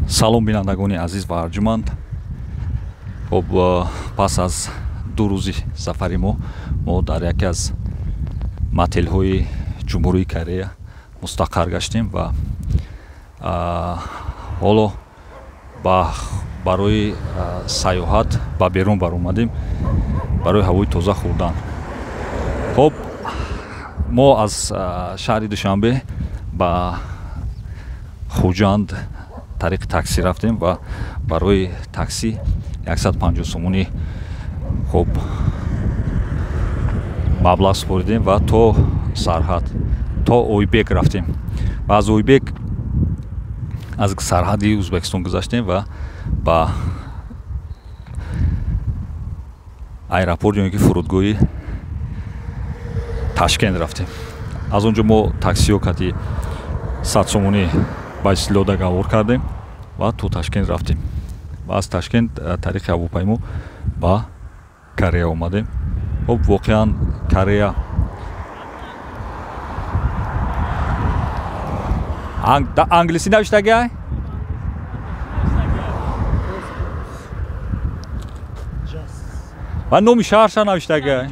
Салом, бинандагони азиз ва арҷуманд. Хоб, пас аз 2 рӯзи сафари мо дар яке аз мотелҳои Ҷумҳурии Корея мустақар гаштем ва ҳоло барои сайёҳат ба берун баромадем, барои ҳавои тоза хӯрдан. Хоб, мо аз шаҳри Душанбе ба Хуҷанд тариқи такси рафтем ва барои такси 150 сомонӣ хоб маблағ супоридем ва то сарҳад, то Ойбек рафтем ва аз Ойбек аз сарҳади Ӯзбекистон гузаштем ва ба аэропорт ё ин ки фурудгоҳи Ташкент рафтем. Аз он ҷо мо таксиҳо кати 100 сомонӣ ба истилоҳ договор кардем ва то Ташкент рафтем ва аз Ташкент тариқи ҳавопаймо ба Корея омадем. Хоб, воқеан Корея англисӣ навиштагиай? Ва номи шаҳрша навиштагиай?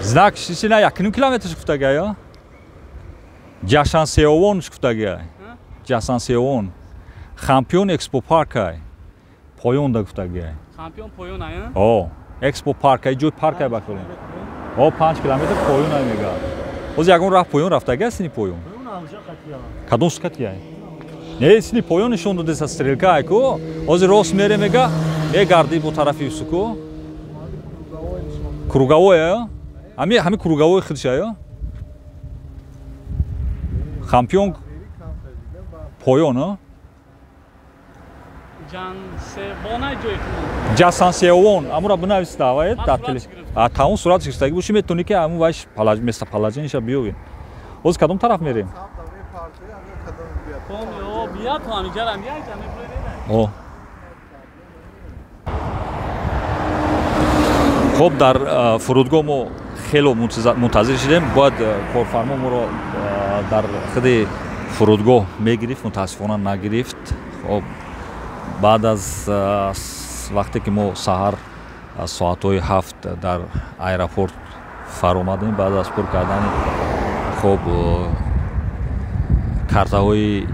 Знак шисина 1.5 километрш гуфтагиай, а? Ҷашансеовонш гуфтагиай. Ҷасансеовон. Хампион Экспо паркай. Поёнда гуфтагиай. Хампион поён ай? О, Экспо паркай, ҷои паркай баколем. О, 5 километр поён ай мега. Ҳозир ягон раҳ поён рафтагиай, сини поён? Кадом скатиай? Не, сини поён нишон додеса стрелка ай ку. Ҳозир рост мере мега, мегарди бо тарафи Юсуку. Круговой ай? Ҳами круговой худш ай? Хампион поён, а? Ҷасансеовон, амура бинависта, вай дар теле. А таун сурат гирифтагӣ боши, метавонӣ ки аму вайш местоположениеша биёвӣ. Ҳозир кадом тараф мерем? О. Хоб, дар фурудгоҳ мо хело мунтазир шудем. Бояд корфармо моро дар худи фурудгоҳ мегирифт, мутаассифона нагирифт. Хоб, баъд аз вақте ки мо саҳар аз соатҳои 7 дар аэропорт фаромадем, баъд аз пур кардани хоб картаҳои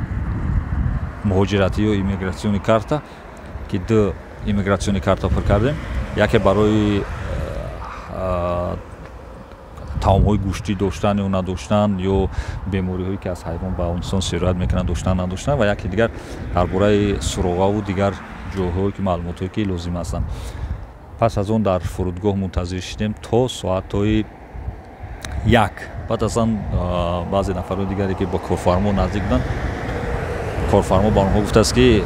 муҳоҷиратӣ ё иммигратсиони карта, ки 2 иммигратсиони карта пур кардем, яке барои таомҳои гӯштӣ доштан ё надоштан ё бемориҳое ки аз ҳайвон ба инсон сироят мекунанд доштан надоштан, ва яке дигар дар бораи суроғаву дигар ҷойҳое ки маълумотҳое ки лозим ҳастанд. Пас аз он дар фурудгоҳ мунтазир шидем то соатҳои 1. Баъд аз он баъзе нафарҳои дигаре ки ба корфармо наздик буданд, корфармо ба онҳо гуфтааст ки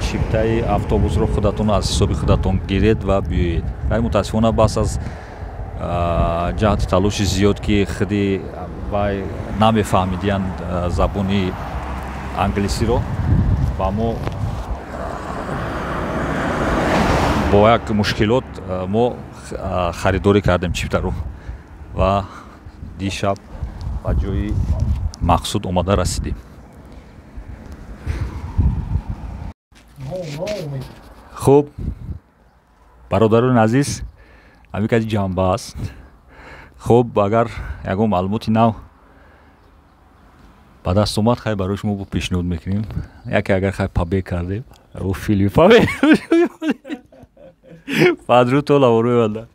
чиптаи автобусро худатон аз ҳисоби худатон гиред ва биёед. Вале мутаассифона бас аз ҷаҳати талоши зиёд ки худи вай намефаҳмидиянд забони англисиро, ба мо бо як мушкилот мо харидорӣ кардем чиптаро ва дишаб ба ҷои мақсуд омада расидем. Хуб, бародарони азиз, ҳамин кади ҷанба аст. Хуб, агар ягон маълумоти нав ба даст омад, хай барои шумо пешниҳод мекунем. Яке агар хай пабе кардем, филми пабе падру то лаворои банда.